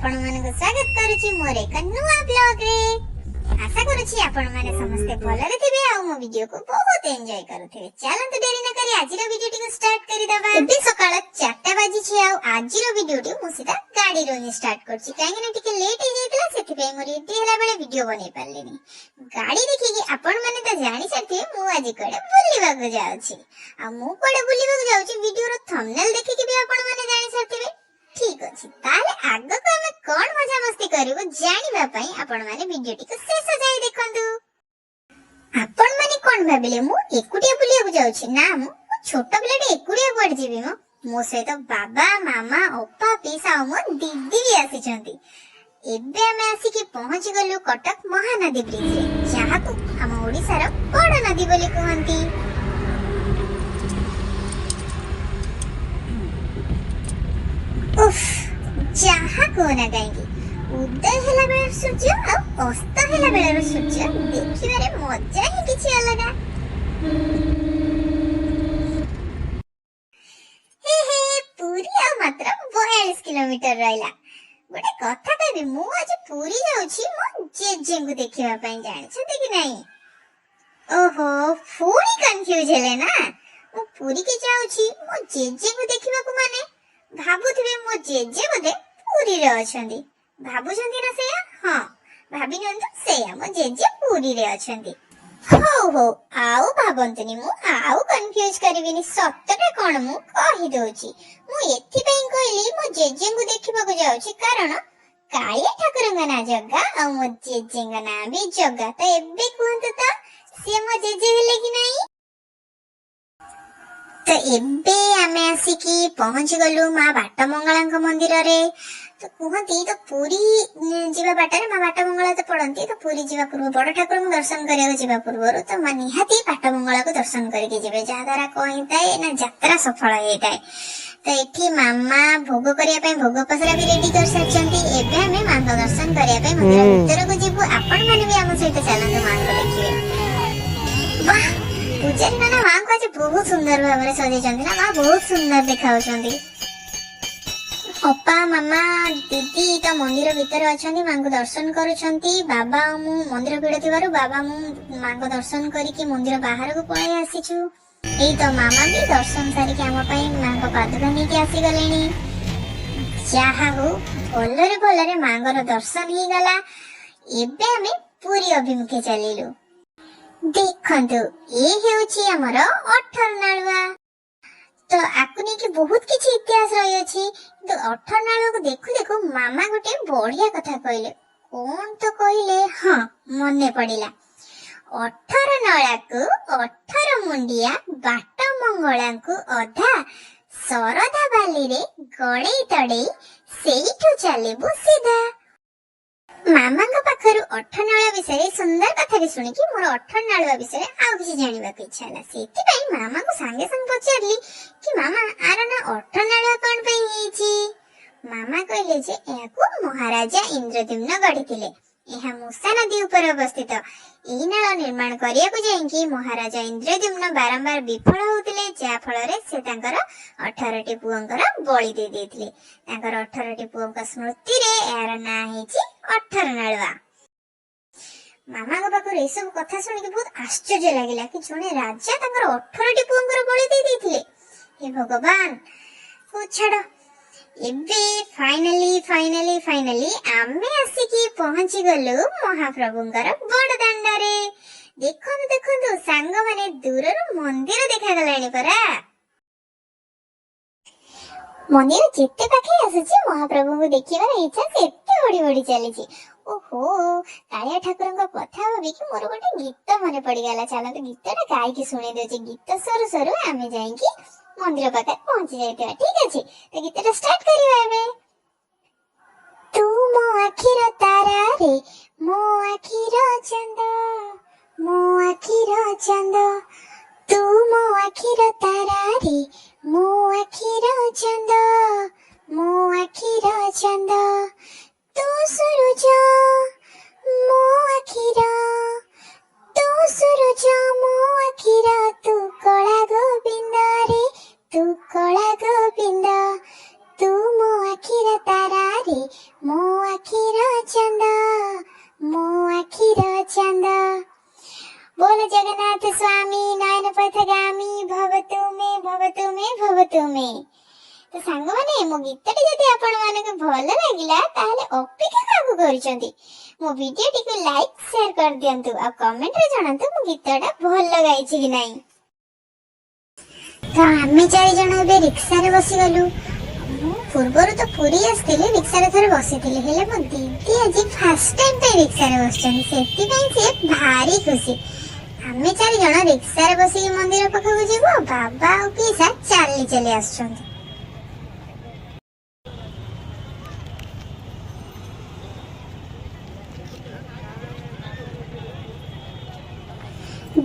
ଆପଣମାନଙ୍କୁ ସ୍ୱାଗତ କରୁଛି ମୋର ଏକ ନୂଆ ବ୍ଲଗରେ। ଆଶା କରୁଛି ଆପଣମାନେ ସମସ୍ତେ ଭଲରେ ଥିବେ ଆଉ ମୋ ଭିଡିଓକୁ ବହୁତ ଏନ୍ଜୟ କରୁଥିବେ। ଚାଲନ୍ତୁ ଡେରି ନ କରି ଆଜିର ଭିଡିଓଟିକୁ ଷ୍ଟାର୍ଟ କରିଦେବା। ଏବେ ସକାଳ 4ଟା ବାଜିଛି ଆଉ ଆଜିର ଭିଡିଓଟି ମୁଁ ସିଧା ଗାଡିରୁ ହିଁ ଷ୍ଟାର୍ଟ କରୁଛି, କାହିଁକି ନା ଟିକେ ଲେଟ୍ ହେଇଯାଇଥିଲା, ସେଥିପାଇଁ ମୁଁ ରେଡି ହେଲା ବେଳେ ଭିଡିଓ ବନେଇ ପାରିଲିନି। ଗାଡି ଦେଖିକି ଆପଣମାନେ ତ ଜାଣି ସାରିଥିବେ ମୁଁ ଆଜି କୁଆଡେ ବୁଲିବାକୁ ଯାଉଛି। ଆଉ ମୁଁ କୁଆଡେ ବୁଲିବାକୁ ଯାଉଛି ଭିଡିଓର ଥମ୍ବନେଲ ଦେଖିକି ବି ଆପଣମାନେ ଜାଣି ସାରିଥିବେ। ଠିକ ଅଛି, ତାହେଲେ ଆଗକୁ ଆମେ କଣ ମଜାମସ୍ତି କରିବୁ ଜାଣିବା ପାଇଁ ଆପଣମାନେ ଭିଡିଓଟିକୁ ଶେଷ ଯାଏ ଦେଖନ୍ତୁ। ଆପଣମାନେ କଣ ଭାବିଲେ ମୁଁ ଏକୁଟିଆ ବୁଲିବାକୁ ଯାଉଛି? ନା, ମୁଁ ଛୋଟ ପିଲାଟେ ଏକୁଟିଆ କୁଆଡେ ଯିବି? ମୋ ସହିତ ବାବା, ମାମା, ଅପା, ପିସା ଆଉ ମୋ ଦିଦି ବି ଆସିଛନ୍ତି। ଏବେ ଆମେ ଆସିକି ପହଞ୍ଚି ଗଲୁ କଟକ ମହାନଦୀ ବ୍ରିଜରେ, ଯାହାକୁ ଆମ ଓଡିଶାର ବଡ ନଦୀ ବୋଲି କୁହନ୍ତି। ଉଫ୍, ଯାହା କୁହନା କାହିଁକି, ଉଦୟ ହେଲା ବେଳର ସୂର୍ଯ୍ୟ ଆଉ ଅସ୍ତ ହେଲା ବେଳର ସୂର୍ଯ୍ୟ ଦେଖିବାରେ ମଜା ହିଁ କିଛି ଅଲଗା। ହେ ହେ, ପୁରୀ ଆଉ ମାତ୍ର 42 କିଲୋମିଟର ରହିଲା। ଗୋଟେ କଥା କହିବି, ମୁଁ ଆଜି ପୁରୀ ଯାଉଛି ମୋ ଜେଜେଙ୍କୁ ଦେଖିବା ପାଇଁ, ଜାଣିଛନ୍ତି କି ନାହିଁ? ଓହୋ, ପୁଣି କନଫ୍ୟୁଜ ହେଲେ ନା? ମୁଁ ପୁରୀକି ଯାଉଛି ମୋ ଜେଜେଙ୍କୁ ଦେଖିବାକୁ, ମାନେ ଭାବୁଥିବେ ମୋ ଜେଜେ ବୋଧେ ପୁରୀରେ ଅଛନ୍ତି। ଭାବୁଛନ୍ତି ନା ସେଇଆ? ହଁ, ଭାବି ନିଅନ୍ତୁ ସେଇଆ, ମୋ ଜେଜେ ପୁରୀରେ ଅଛନ୍ତି। ହଉ ହଉ, ଆଉ ଭାବନ୍ତୁନି, ମୁଁ ଆଉ କନଫ୍ୟୁଜ କରିବିନି। ସତଟା କଣ ମୁଁ କହିଦଉଛି। ମୁଁ ଏଥିପାଇଁ କହିଲି ମୋ ଜେଜେଙ୍କୁ ଦେଖିବାକୁ ଯାଉଛି, କାରଣ କାଳିଆ ଠାକୁରଙ୍କ ନାଁ ଜଗା ଆଉ ମୋ ଜେଜେଙ୍କ ନାଁ ବି ଜଗା। ତ ଏବେ କୁହନ୍ତୁ ତ ସିଏ ମୋ ଜେଜେ ହେଲେ କି ନାହିଁ? ତ ଏବେ ଆମେ ଆସିକି ପହଞ୍ଚି ଗଲୁ ମା ବାଟ ମଙ୍ଗଳାଙ୍କ ମନ୍ଦିରରେ। ତ କୁହନ୍ତି ତ ପୁରୀ ଯିବା ବାଟରେ ମା ବାଟ ମଙ୍ଗଳା ତ ପଡନ୍ତି। ତ ପୁରୀ ଯିବା ପୂର୍ବରୁ ବଡ ଠାକୁରଙ୍କୁ ଦର୍ଶନ କରିବାକୁ ଯିବା ପୂର୍ବରୁ ତ ମା ନିହାତି ବାଟ ମଙ୍ଗଳାକୁ ଦର୍ଶନ କରିକି ଯିବେ, ଯାହାଦ୍ୱାରା କଣ ହେଇଥାଏ ନା ଯାତ୍ରା ସଫଳ ହେଇଥାଏ। ତ ଏଠି ମାମା ଭୋଗ କରିବା ପାଇଁ ଭୋଗ ପସରା ବି ରେଡି କରିସାରିଛନ୍ତି। ଏବେ ଆମେ ମାଙ୍କ ଦର୍ଶନ କରିବା ପାଇଁ ମନ୍ଦିର ଭିତରକୁ ଯିବୁ। ଆପଣମାନେ ବି ଆମ ସହିତ ଚାଲନ୍ତୁ ମାଙ୍କୁ ଦେଖିବେ। ବାহ, ପୂଜାରୀ ମାନେ ମାଙ୍କୁ ଆଜି ବହୁତ ସୁନ୍ଦର ଭାବରେ ସଜେଇଛନ୍ତି ନା, ମା ବହୁତ ସୁନ୍ଦର ଦେଖାଉଛନ୍ତି। ଅପା, ମାମା, ଦିଦି ତ ମନ୍ଦିର ଭିତରେ ଅଛନ୍ତି, ମାଙ୍କୁ ଦର୍ଶନ କରୁଛନ୍ତି। ବାବା ଆଉ ମୁଁ ମନ୍ଦିର ଭିଡ ଥିବାରୁ ବାବା ମୁଁ ମାଙ୍କ ଦର୍ଶନ କରିକି ମନ୍ଦିର ବାହାରକୁ ପଳେଇ ଆସିଛୁ। ଏଇ ତ ମାମା ବି ଦର୍ଶନ ସାରିକି ଆମ ପାଇଁ ମାଙ୍କ ପାଦୁକା ନେଇକି ଆସିଗଲେଣି। ଯାହା ହଉ, ଭଲରେ ଭଲରେ ମାଙ୍କର ଦର୍ଶନ ହେଇଗଲା। ଏବେ ଆମେ ପୁରୀ ଅଭିମୁଖେ ଚାଲିଲୁ। ଦେଖନ୍ତୁ, ଏ ହେଉଛି ଆମର ଅଠର ନାଳୁଆ। ତ ଆକୁ ନେଇକି ବହୁତ କିଛି ଇତିହାସ ରହିଅଛି। କିନ୍ତୁ ଅଠର ନାଳୁଆକୁ ଦେଖୁ ଦେଖୁ ମାମା ଗୋଟେ ବଢିଆ କଥା କହିଲେ। କଣ ତ କହିଲେ? ହଁ, ମନେ ପଡିଲା। 18 ନଳାକୁ 18 ମୁଣ୍ଡିଆ, ବାଟ ମଙ୍ଗଳାଙ୍କୁ ଅଧା, ଶରଧା ବାଲିରେ ଗଡେଇ ତଡେଇ ସେଇଠୁ ଚାଲିବୁ ସିଧା। ମାମାଙ୍କ ପାଖରୁ ଅଠର ନାଳୁଆ ବିଷୟରେ ସୁନ୍ଦର କଥାଟି ଶୁଣିକି ମୋର ଅଠର ନାଳୁଆ ବିଷୟରେ ଆଉ କିଛି ଜାଣିବାକୁ ଇଚ୍ଛା ହେଲା। ସେଥିପାଇଁ ମାମାଙ୍କୁ ସାଙ୍ଗେ ସାଙ୍ଗେ ପଚାରିଲି କି ମାମା, ଆର ନା ଅଠର ନାଳୁଆ କଣ ପାଇଁ ହେଇଛି? ମାମା କହିଲେ ଯେ ଏହାକୁ ମହାରାଜା ଇନ୍ଦ୍ରଦ୍ୟୁମ୍ନ ଗଢିଥିଲେ। ଏହା ମୂଷା ନଦୀ ଉପରେ ଅବସ୍ଥିତ। ଏହି ନାଳ ନିର୍ମାଣ କରିବାକୁ ଯାଇକି ମହାରାଜା ଇନ୍ଦ୍ରଦ୍ୟୁମ୍ନ ବାରମ୍ବାର ବିଫଳ ହଉଥିଲେ, ଯାହା ଫଳରେ ସେ ତାଙ୍କର 18ଟି ପୁଅଙ୍କର ବଳି ଦେଇ ଦେଇଥିଲେ। ତାଙ୍କର 18ଟି ପୁଅଙ୍କ ସ୍ମୃତିରେ ଏହାର ନାଁ ହେଇଛି ଅଠର ନାଳୁଆ। ମାମାଙ୍କ ପାଖରୁ ଏସବୁ କଥା ଶୁଣିକି ବହୁତ ଆଶ୍ଚର୍ଯ୍ୟ ଲାଗିଲା କି ଜଣେ ରାଜା ତାଙ୍କର 18ଟି ପୁଅଙ୍କର ବଳି ଦେଇ ଦେଇଥିଲେ। ହେ ଭଗବାନ, ହଉ ଛାଡ। ଏବେ ଫାଇନାଲି ଫାଇନାଲି ଫାଇନାଲି ଆମେ ଆସିକି ପହଞ୍ଚି ଗଲୁ ମହାପ୍ରଭୁଙ୍କର ବଡ ଦାଣ୍ଡରେ। ଦେଖନ୍ତୁ ଦେଖନ୍ତୁ ସାଙ୍ଗମାନେ, ଦୂରରୁ ମନ୍ଦିର ଦେଖାଗଲାଣି ପରା। ମନ୍ଦିର ଯେତେ ପାଖେ ଆସୁଛି ମହାପ୍ରଭୁଙ୍କୁ ଦେଖିବାର ଇଚ୍ଛା ସେତେ ବଢି ବଢି ଚାଲିଛି। ଓହୋ, କାଳିଆ ଠାକୁରଙ୍କ କଥା ଭାବିକି ମୋର ଗୋଟେ ଗୀତ ମନେ ପଡିଗଲା। ଚାଲନ୍ତୁ ଗୀତଟା ଗାଇକି ଶୁଣେଇ ଦଉଛି। ଗୀତ ସରୁ ସରୁ ଆମେ ଯାଇକି ମନ୍ଦିର ପାଖରେ ପହଞ୍ଚି ଯାଇଥିବା। ଠିକ ଅଛି, ତ ଗୀତଟା ଷ୍ଟାର୍ଟ କରିବା ଏବେ। ତୁ ମୋ ଆଖିର ତାରାରେ, ମୋ ଆଖିର ଚାନ୍ଦ, ମୋ ଆଖିର ଚାନ୍ଦ। ତୁ ମୋ ଆଖିର ତାରାରେ, ମୋ ଆଖିର ଚାନ୍ଦ, ମୋ ଆଖିର ଚାନ୍ଦ। ତୁ ସୂରୁଜ ମୋ ଆଖିର, ତୁ ସୂରୁଜ ମୋ ଆଖିର, ତୁ କଳା ଗୋବିନ୍ଦ ରେ, ତୁ କଳା ଗୋବିନ୍ଦ। ତୁ ମୋ ଆଖିର ତାରାରେ, ମୋ ସାଙ୍ଗମାନେ, ମୋ ଗୀତଟି ଯଦି ଆପଣମାନଙ୍କୁ ଭଲ ଲାଗିଲା, ତାହେଲେ ଅପେକ୍ଷା କାହାକୁ କରୁଛନ୍ତି? ମୋ ଭିଡିଓଟିକୁ ଲାଇକ୍, ସେୟାର କରିଦିଅନ୍ତୁ ଆଉ କମେଣ୍ଟରେ ଜଣାନ୍ତୁ ମୁଁ ଗୀତଟା ଭଲ ଗାଇଛି କି ନାହିଁ। ତ ଆମେ ଚାରି ଜଣ ଏବେ ରିକ୍ସାରେ ବସିଗଲୁ। ମୁଁ ପୂର୍ବରୁ ତ ପୁରୀ ଆସିଥିଲି, ରିକ୍ସାରେ ଥରେ ବସିଥିଲି। ହେଲେ ମୋ ଦିଦି ଆଜି ଫାର୍ଷ୍ଟ ଟାଇମ୍ ପାଇଁ ରିକ୍ସାରେ ବସିଛନ୍ତି, ସେଥିପାଇଁ ସିଏ ଭାରି ଖୁସି। ଆମେ ଚାରି ଜଣ ରିକ୍ସାରେ ବସିକି ମନ୍ଦିର ପାଖକୁ ଯିବୁ ଆଉ ବାବା ଆଉ ପିଇସା ଚାଲି ଚାଲି ଆସୁଛନ୍ତି।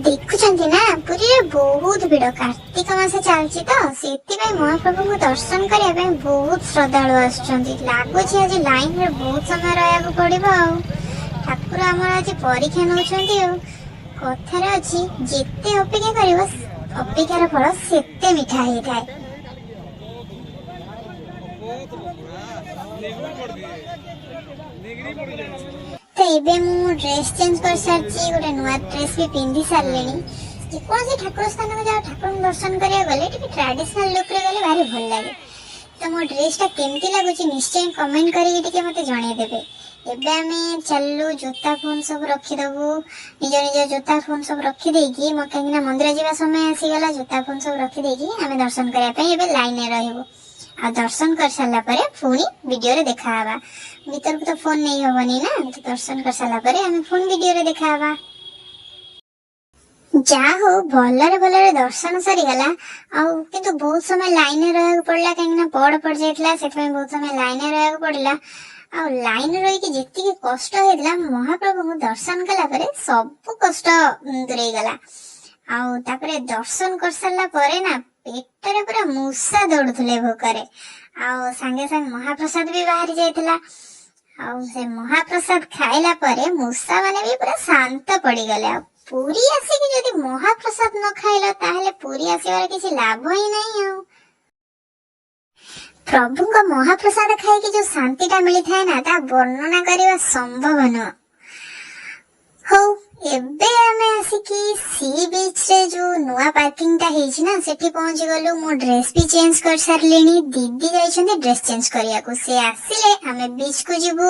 ଦେଖୁଛନ୍ତି ନା, ପୁରୀରେ ବହୁତ ଭିଡ। କାର୍ତ୍ତିକ ମାସ ଚାଲିଛି ତ, ସେଥିପାଇଁ ମହାପ୍ରଭୁଙ୍କୁ ଦର୍ଶନ କରିବା ପାଇଁ ବହୁତ ଶ୍ରଦ୍ଧାଳୁ ଆସୁଛନ୍ତି। ଲାଗୁଛି ଆଜି ଲାଇନରେ ବହୁତ ସମୟ ରହିବାକୁ ପଡିବ। ଆଉ ଠାକୁର ଆମର ଆଜି ପରୀକ୍ଷା ନେଉଛନ୍ତି। ଆଉ କଥାରେ ଅଛି, ଯେତେ ଅପେକ୍ଷା କରିବ, ଅପେକ୍ଷାର ଫଳ ସେତେ ମିଠା ହେଇଥାଏ। ତ ଏବେ ମୁଁ ଡ୍ରେସ୍ ଚେଞ୍ଜ କରିସାରିଛି, ଗୋଟେ ନୂଆ ଡ୍ରେସ୍ ବି ପିନ୍ଧି ସାରିଲିଣି। ଯେକୌଣସି ଠାକୁର ସ୍ଥାନକୁ ଯାଅ, ଠାକୁରଙ୍କୁ ଦର୍ଶନ କରିବାକୁ ଗଲେ ଟିକେ ଟ୍ରାଡିସନାଲ ଲୁକ୍ରେ ଗଲେ ଭାରି ଭଲ ଲାଗେ। ତ ମୋ ଡ୍ରେସ୍ଟା କେମିତି ଲାଗୁଛି, ନିଶ୍ଚୟ କମେଣ୍ଟ କରିକି ଟିକେ ମୋତେ ଜଣେଇଦେବେ। ଏବେ ଆମେ ଚାଲିଲୁ, ଜୋତା ଫୋନ୍ ସବୁ ରଖିଦେବୁ। ନିଜ ନିଜ ଜୋତା ଫୋନ୍ ସବୁ ରଖିଦେଇକି, କାହିଁକିନା ମନ୍ଦିର ଯିବା ସମୟ ଆସିଗଲା, ଜୋତା ଫୋନ୍ ସବୁ ରଖିଦେଇକି ଆମେ ଦର୍ଶନ କରିବା ପାଇଁ ଏବେ ଲାଇନରେ ରହିବୁ। ଆଉ ଦର୍ଶନ କରିସାରିଲା ପରେ ପୁଣି ଭିଡ଼ିଓରେ ଦେଖାହେବା। ଭିତରକୁ ତ ଫୋନ୍ ନେଇ ହବନି ନା, ତ ଦର୍ଶନ କରିସାରିଲା ପରେ ଆମେ ପୁଣି ଭିଡ଼ିଓରେ ଦେଖାହେବା। ଯାହା ହଉ, ଭଲରେ ଭଲରେ ଦର୍ଶନ ସରିଗଲା। ଆଉ କିନ୍ତୁ ବହୁତ ସମୟ ଲାଇନରେ ରହିବାକୁ ପଡିଲା, କାହିଁକି ନା ପହଡ ପଡିଯାଇଥିଲା, ସେଥିପାଇଁ ବହୁତ ସମୟ ଲାଇନରେ ରହିବାକୁ ପଡିଲା। ଆଉ ଲାଇନରେ ରହିକି ଯେତିକି କଷ୍ଟ ହେଇଥିଲା, ମହାପ୍ରଭୁଙ୍କୁ ଦର୍ଶନ କଲା ପରେ ସବୁ କଷ୍ଟ ଦୂରେଇ ଗଲା। ଆଉ ତାପରେ ଦର୍ଶନ କରିସାରିଲା ପରେ ନା ପେଟରେ ପୁରା ମୂଷା ଦୌଡୁଥିଲେ ଭୋକରେ। ଆଉ ସାଙ୍ଗେ ସାଙ୍ଗେ ମହାପ୍ରସାଦ ବି ବାହାରି ଯାଇଥିଲା। ଆଉ ସେ ମହାପ୍ରସାଦ ଖାଇଲା ପରେ ମୂଷା ମାନେ ବି ପୁରା ଶାନ୍ତ ପଡିଗଲେ। ଆଉ ପୁରୀ ଆସିକି ଯଦି ମହାପ୍ରସାଦ ନ ଖାଇଲ, ତାହେଲେ ପୁରୀ ଆସିବାର କିଛି ଲାଭ ହିଁ ନାହିଁ। ଆଉ ପ୍ରଭୁଙ୍କ ମହାପ୍ରସାଦ ଖାଇକି ଯୋଉ ଶାନ୍ତିଟା ମିଳିଥାଏ ନା, ତା ବର୍ଣ୍ଣନା କରିବା ସମ୍ଭବ ନୁହଁ। ହଉ, ଏବେ ଆମେ ଆସିକି ସି ବିଚ୍ ରେ ଯୋଉ ନୂଆ ପାର୍କିଂ ଟା ହେଇଛି ନା, ସେଠି ପହଞ୍ଚି ଗଲୁ। ମୁଁ ଡ୍ରେସ୍ ବି ଚେଞ୍ଜ କରିସାରିଲିଣି। ଦିଦି ଯାଇଛନ୍ତି ଡ୍ରେସ୍ ଚେଞ୍ଜ କରିବାକୁ, ସେ ଆସିଲେ ଆମେ ବିଚ୍ କୁ ଯିବୁ।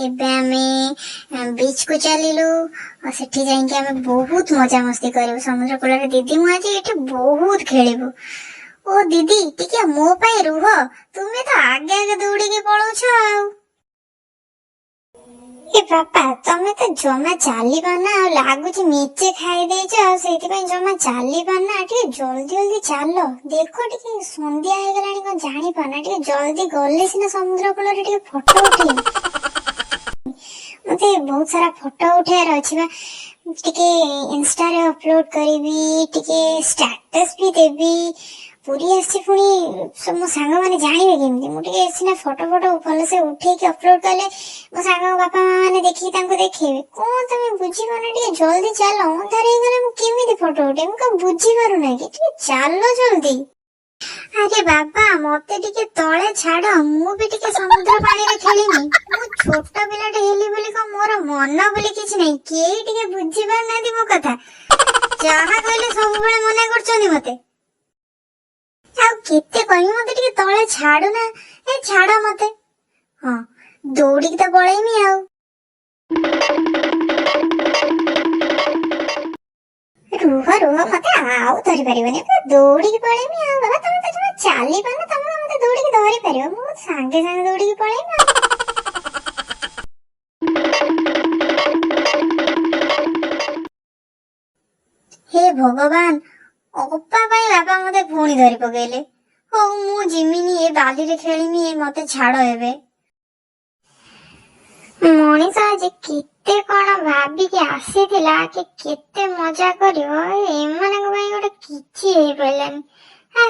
ଏବେ ଆମେ ବିଚ୍ କୁ ଚାଲିଲୁ ଆଉ ସେଠି ଯାଇକି ଆମେ ବହୁତ ମଜାମସ୍ତି କରିବୁ ସମୁଦ୍ର କୂଳରେ। ଦିଦି ମୁଁ ଆଜି ଏଠି ବହୁତ ଖେଳିବୁ। ଓ ଦିଦି, ଟିକେ ମୋ ପାଇଁ ରୁହ, ତୁମେ ତ ଆଗେ ଆଗେ ଦୌଡ଼ିକି ପଳଉଛ। ଆଉ ଏ ବାପା, ତମେ ତ ଜମା ଚାଲି ପାରୁନା, ଆଉ ଲାଗୁଛି ମେଞ୍ଚେ ଖାଇ ଦେଇଛ ଆଉ ସେଇଥିପାଇଁ ଜମା ଚାଲି ପାରୁନା। ଟିକେ ଜଲ୍ଦି ଜଲ୍ଦି ଚାଲ, ଦେଖ ଟିକେ ସନ୍ଧ୍ୟା ହେଇଗଲାଣି, କଣ ଜାଣିପାରୁନା? ଟିକେ ଜଲ୍ଦି ଗଲେ ସିନା ସମୁଦ୍ର କୂଳରେ ଟିକେ ଫଟୋ ଉଠେଇବି। ମତେ ବହୁତ ସାରା ଫଟୋ ଉଠେଇବାର ଅଛି ବା, ଟିକେ ଇନଷ୍ଟାରେ ଅପଲୋଡ କରିବି, ଟିକେ ଷ୍ଟାଟସ୍ ବି ଦେବି। ପୁରୀ ଆସିଛି, ପୁଣି ମୋ ସାଙ୍ଗମାନେ ଜାଣିବେ କେମିତି? ମୁଁ ଟିକେ ସିନା ଫଟୋ ଫଟୋ ଭଲସେ ଉଠେଇକି ଅପଲୋଡ କଲେ ମୋ ସାଙ୍ଗ ବାପା ମା ମାନେ ଦେଖିକି ତାଙ୍କୁ ଦେଖେଇବେ। କଣ ତମେ ବୁଝିପାରୁନ? ଟିକେ ଜଲ୍ଦି ଚାଲ, ଅନ୍ଧାର ହେଇଗଲେ ମୁଁ କେମିତି ଫଟୋ ଉଠେଇବି? ମୁଁ କଣ ବୁଝିପାରୁନା କି? ଟିକେ ଚାଲ ଜଲ୍ଦି। ଆରେ ବାବା, ମତେ ଟିକେ ତଳେ ଛାଡ, ମୁଁ ବି ଟିକେ ସମୁଦ୍ର ପାଣିରେ ଖେଳିମି। ମୁଁ ଛୋଟ ପିଲାଟେ ହେଲି ବୋଲି କଣ ମୋର ମନ ବୋଲି କିଛି ନାହିଁ? କେହି ଟିକେ ବୁଝିପାରୁନାହାନ୍ତି ମୋ କଥା, ଯାହା କହିଲେ ସବୁବେଳେ ମନା କରୁଛନ୍ତି ମତେ। ଆଉ କେତେ କହିବି, ମତେ ଟିକେ ତଳେ ଛାଡୁନା। ଏ ଛାଡ ମତେ। ହଁ, ଦୌଡ଼ିକି ତ ପଳେଇମି। ଆଉ ରୁହ ରୁହ, ମତେ ଆଉ ଧରି ପାରିବନି, ପୁରା ଦୌଡ଼ିକି ପଳେଇମି। ଆଉ ବାବା, ତମେ ତ ଜମା ଚାଲି ପାରୁନ, ତମେ ମତେ ଦୌଡ଼ିକି ଧରି ପାରିବ? ମୁଁ ସାଙ୍ଗେ ସାଙ୍ଗେ ଦୌଡ଼ିକି ପଳେଇମି। ଆଉ ହେ ଭଗବାନ, ଅପା ପାଇଁ ବାପା ମତେ ପୁଣି ଧରି ପକେଇଲେ। ହଉ, ମୁଁ ଯିମିନି, ଏ ବାଲିରେ ଖେଳିମି, ଏ ମତେ ଛାଡ ଏବେ। ମଣିଷ ଆଜି କେତେ କଣ ଭାବିକି ଆସିଥିଲା କି କେତେ ମଜା କରିବ, ଏମାନଙ୍କ ପାଇଁ ଗୋଟେ କିଛି ହେଇପାରିଲାନି। ହେ,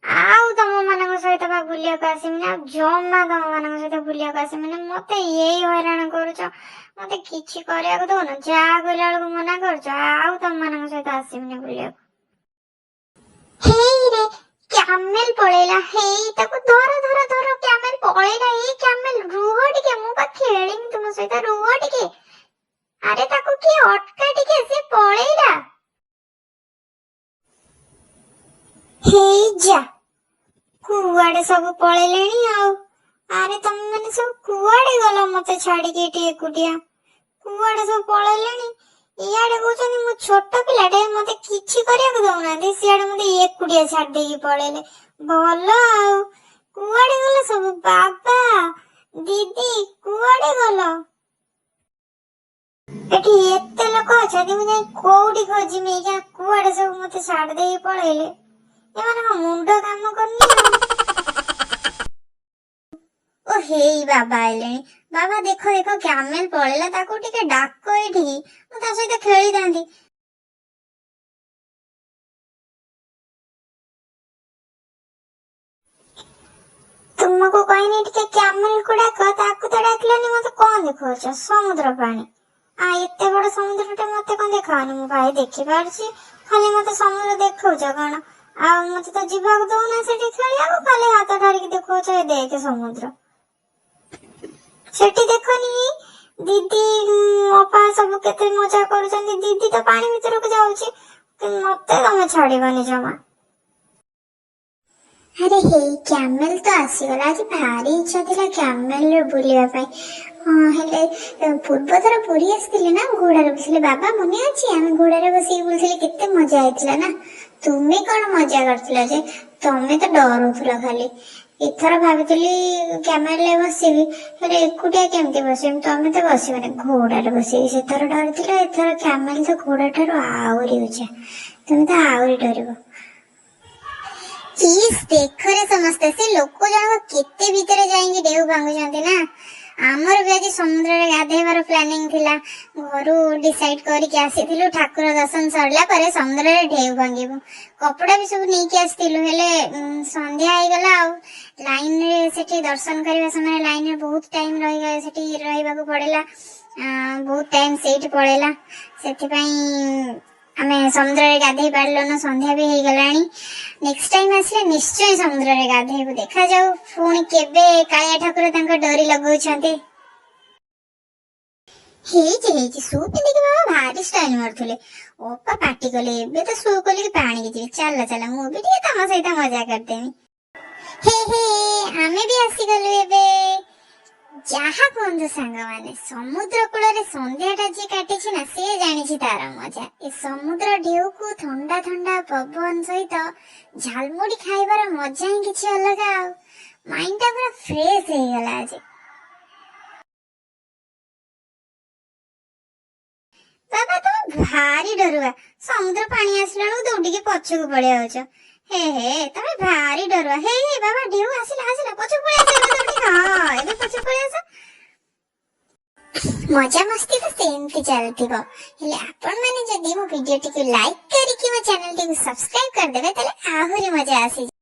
ଆଉ ତମ ମାନଙ୍କ ସହିତ ବା ବୁଲିବାକୁ ଆସିବିନି, ଆଉ ଜମା ତମ ମାନଙ୍କ ସହିତ ବୁଲିବାକୁ ଆସିବିନି। ମତେ ଏଇ ହଇରାଣ କରୁଛ, ମତେ କିଛି କରିବାକୁ ଦଉନ, ଯାହା କହିଲା ବେଳକୁ ମନା କରୁଛ। ଆଉ ତମ ମାନଙ୍କ ସହିତ ଆସିବିନି ବୁଲିବାକୁ। ହେଇ ରେ, କ୍ୟାମେଲ ପଳେଇଲା। ହେଇ, ତାକୁ ଧର ଧର ଧର, କ୍ୟାମେଲ ପଳେଇଲା। ଏଇ କ୍ୟାମେଲ, ରୁହ ଟିକେ, ମୁଁ ବା ଖେଳିମି ତୁମ ସହିତ, ରୁହ ଟିକେ। ଆରେ ତାକୁ କିଏ ଅଟକା ଟିକେ, ସେ ପଳେଇଲା। ହେଇ ଯା, କୁଆଡେ ସବୁ ପଳେଇଲେଣି ଆଉ। ଆରେ ତମେ ମାନେ ସବୁ କୁଆଡେ ଗଲ ମତେ ଛାଡିକି ଏଠି ଏକୁଟିଆ? କୁଆଡେ ସବୁ ପଳେଇଲେଣି? ଇଆଡେ କହୁଛନ୍ତି ମୁଁ ଛୋଟ ପିଲାଟେ, ମତେ କିଛି କରିବାକୁ ଦଉନାହାନ୍ତି, ସିଆଡେ ମତେ ଏକୁଟିଆ ଛାଡି ଦେଇକି ପଳେଇଲେ। ଭଲ ଆଉ, କୁଆଡେ ଗଲେ ସବୁ? ବାବା, ଦିଦି, କୁଆଡେ ଗଲ? ଏଠି ଏତେ ଲୋକ ଅଛନ୍ତି, ମୁଁ ଯାଇ କୋଉଠି ଖୋଜିମି ଏଇକା? କୁଆଡେ ସବୁ ମତେ ଛାଡି ଦେଇକି ପଳେଇଲେ? ଏମାନଙ୍କ ମୁଣ୍ଡ କାମ କରୁନି ଆଉ। ଓ ହେଇ, ବାବା ଆଇଲେଣି। ବାବା, ଦେଖ ଦେଖ, କ୍ୟାମେଲ ପଳେଇଲା, ତାକୁ ଟିକେ ଡାକ ଏଇଠିକି, ମୁଁ ତା ସହିତ ଖେଳିଥାନ୍ତି। ତୁମକୁ କହିନି ଟିକେ କ୍ୟାମେଲକୁ ଡାକ, ତାକୁ ତ ଡାକିଲନି। ମତେ କଣ ଦେଖାଉଛ? ସମୁଦ୍ର ପାଣି? ଆ ଏତେ ବଡ ସମୁଦ୍ରଟେ ମତେ କଣ ଦେଖାଅନି? ମୁଁ ଭାଇ ଦେଖିପାରୁଛି। ଖାଲି ମତେ ସମୁଦ୍ର ଦେଖାଉଛ କଣ? ଆଉ ମତେ ତ ଯିବାକୁ ଦଉନା ସେଠି ଖେଳିବାକୁ, ଖାଲି ହାତ ଧରିକି ଦେଖାଉଛ, ଏ ଦେଖେ ସମୁଦ୍ର। ସେଠି ଦେଖନି, ଦିଦି, ଅପା ସବୁ କେତେ ମଜା କରୁଛନ୍ତି। ଦିଦି ତ ପାଣି ଭିତରକୁ ଯାଉଛି, କିନ୍ତୁ ମତେ ତମେ ଛାଡିବନି ଜମା। ଆରେ ହେଇ, କ୍ୟାମେଲ ତ ଆସିଗଲା। ଆଜି ଭାରି ଇଚ୍ଛା ଥିଲା କ୍ୟାମେଲରେ ବୁଲିବା ପାଇଁ। ହଁ, ହେଲେ ପୂର୍ବଥର ପୁରୀ ଆସିଥିଲି ନା, ଘୋଡ଼ାରେ ବସିଲି। ବାବା, ମନେ ଅଛି ଆମେ ଘୋଡ଼ାରେ ବସିକି ବୁଲୁଥିଲେ, କେତେ ମଜା ହେଇଥିଲା ନା? ତୁମେ କଣ ମଜା କରିଥିଲ ଯେ, ତମେ ତ ଡରୁଥିଲ ଖାଲି। ଏଥର ଭାବିଥିଲି କ୍ୟାମେଲରେ ବସିବି, ହେଲେ ଏକୁଟିଆ କେମିତି ବସିବି? ତମେ ତ ବସିବନି। ଘୋଡ଼ାରେ ବସିକି ସେଥର ଡରିଥିଲ, ଏଥର କ୍ୟାମେଲ ତ ଘୋଡ଼ା ଠାରୁ ଆହୁରି ଉଚ୍ଚା, ତମେ ତ ଆହୁରି ଡରିବ। ଇସ୍, ଦେଖରେ ସମସ୍ତେ, ସେ ଲୋକ ଜଣକ କେତେ ଭିତରେ ଯାଇକି ଢେଉ ଭାଙ୍ଗୁଛନ୍ତି ନା? ଆମର ବି ଆଜି ସମୁଦ୍ରରେ ଗାଧେଇବାର ପ୍ଲାନିଂ ଥିଲା। ଘରୁ ଡିସାଇଡ କରିକି ଆସିଥିଲୁ, ଠାକୁର ଦର୍ଶନ ସରିଲା ପରେ ସମୁଦ୍ରରେ ଢେଉ ଭାଙ୍ଗିବୁ। କପଡା ବି ସବୁ ନେଇକି ଆସିଥିଲୁ। ହେଲେ ସନ୍ଧ୍ୟା ହେଇଗଲା ଆଉ ଲାଇନରେ ସେଠି ଦର୍ଶନ କରିବା ସମୟରେ ଲାଇନରେ ବହୁତ ଟାଇମ ରହିଗଲା, ସେଠି ରହିବାକୁ ପଡିଲା, ବହୁତ ଟାଇମ ସେଇଠି ପଳେଇଲା। ସେଥିପାଇଁ ଆମେ ସମୁଦ୍ରରେ ଗାଧେଇ ପାରିଲୁନୁ, ସନ୍ଧ୍ୟା ବି ହେଇଗଲାଣି। ନେକ୍ସଟ ଟାଇମ ଆସିଲେ ନିଶ୍ଚୟ ସମୁଦ୍ରରେ ଗାଧେଇବୁ। ଦେଖାଯାଉ ପୁଣି କେବେ କାଳିଆ ଠାକୁର ତାଙ୍କ ଡୋରି ଲଗାଉଛନ୍ତି। ହେଇଛି ହେଇଛି, ସୁ ପିନ୍ଧିକି ବାବା ଭାରି ଷ୍ଟାଇଲ ମାରୁଥିଲେ। ଅପା ପାଟି କଲେ, ଏବେ ତ ସୁ ଖୋଲିକି ପାଣିକି ଯିବି। ଚାଲ ଚାଲ, ମୁଁ ବି ଟିକେ ତମ ସହିତ ମଜା କରିଦେମି। ହେ ହେ, ଆମେ ବି ଆସିଗଲୁ ଏବେ। ଯାହା କୁହନ୍ତୁ ସାଙ୍ଗମାନେ, ସମୁଦ୍ର କୂଳରେ ସନ୍ଧ୍ୟାଟା ଯିଏ କାଟିଛି ନା, ସେ ଜାଣିଛି ତାର ମଜା। ଏ ସମୁଦ୍ର ଢେଉକୁ ଥଣ୍ଡା ଥଣ୍ଡା ପବନ ସହିତ ଝାଲମୁଢି ଖାଇବାର ମଜା ହିଁ କିଛି ଅଲଗା। ଆଉ ମାଇଣ୍ଡ ଟା ପୁରା ଫ୍ରେଶ ହେଇଗଲା ଆଜି। ବାବା, ତମେ ଭାରି ଡରୁଆ, ସମୁଦ୍ର ପାଣି ଆସିଲା ବେଳକୁ ଦୌଡ଼ିକି ପଛକୁ ପଳେଇ ଆଉଛ। ହେ ହେ, ତମେ ଭାରି ଡରୁଆ। ହେ ହେ, ବାବା, ଢେଉ ଆସିଲା ଆସିଲା, ପଛକୁ ପଳେଇ ଆସ ଏବେ ଦୌଡ଼ିକି। ହଁ, ଏବେ ପଛକୁ ପଳେଇ ଆସ। ମଜା ମସ୍ତି ତ ସେମିତି ଚାଲିଥିବ, ହେଲେ ଆପଣମାନେ ଯଦି ମୋ ଭିଡିଓଟିକୁ ଲାଇକ୍ କରିକି ମୋ ଚ୍ୟାନେଲଟିକୁ ସବସ୍କ୍ରାଇବ କରିଦେବେ, ତାହେଲେ ଆହୁରି ମଜା ଆସିଯିବ।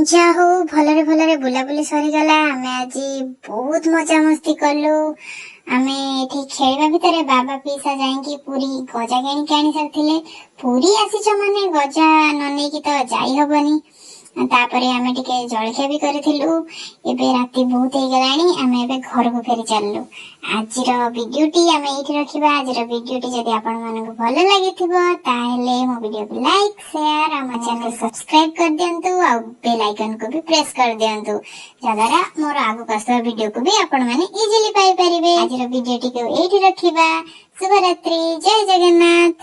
ଯାହା ହଉ, ଭଲରେ ଭଲରେ ବୁଲାବୁଲି ସରିଗଲା। ଆମେ ଆଜି ବହୁତ ମଜାମସ୍ତି କଲୁ। ଆମେ ଏଠି ଖେଳିବା ଭିତରେ ବାବା ପିଇସା ଯାଇକି ପୁରୀ ଗଜା କିଣିକି ଆଣି ସାରିଥିଲେ। ପୁରୀ ଆସିଛ ମାନେ ଗଜା ନ ନେଇକି ତ ଯାଇ ହବନି। ତାପରେ ଆମେ ଟିକେ ଜଳଖିଆ ବି କରିଥିଲୁ। ଏବେ ରାତି ବହୁତ ହେଇଗଲାଣି, ଆମେ ଏବେ ଘରକୁ ଫେରି ଚାଲିଲୁ। ଆଜିର ଭିଡିଓଟି ଆମେ ଏଇଠି ରଖିବା। ଆଜିର ଭିଡିଓଟି ଯଦି ଆପଣମାନଙ୍କୁ ଭଲ ଲାଗିଥିବ, ତାହେଲେ ମୋ ଭିଡିଓକୁ ଲାଇକ୍, ସେୟାର ଆଉ ମୋ ଚ୍ୟାନେଲ ସବସ୍କ୍ରାଇବ କରିଦିଅନ୍ତୁ, ଆଉ ବେଲ୍ ଆଇକନକୁ ବି ପ୍ରେସ୍ କରିଦିଅନ୍ତୁ, ଯାହାଦ୍ୱାରା ମୋର ଆଗକୁ ଆସୁଥିବା ଭିଡିଓକୁ ବି ଆପଣମାନେ ଇଜିଲି ପାଇପାରିବେ। ଆଜିର ଭିଡିଓଟିକୁ ଏଇଠି ରଖିବା। ଶୁଭରାତ୍ରି, ଜୟ ଜଗନ୍ନାଥ।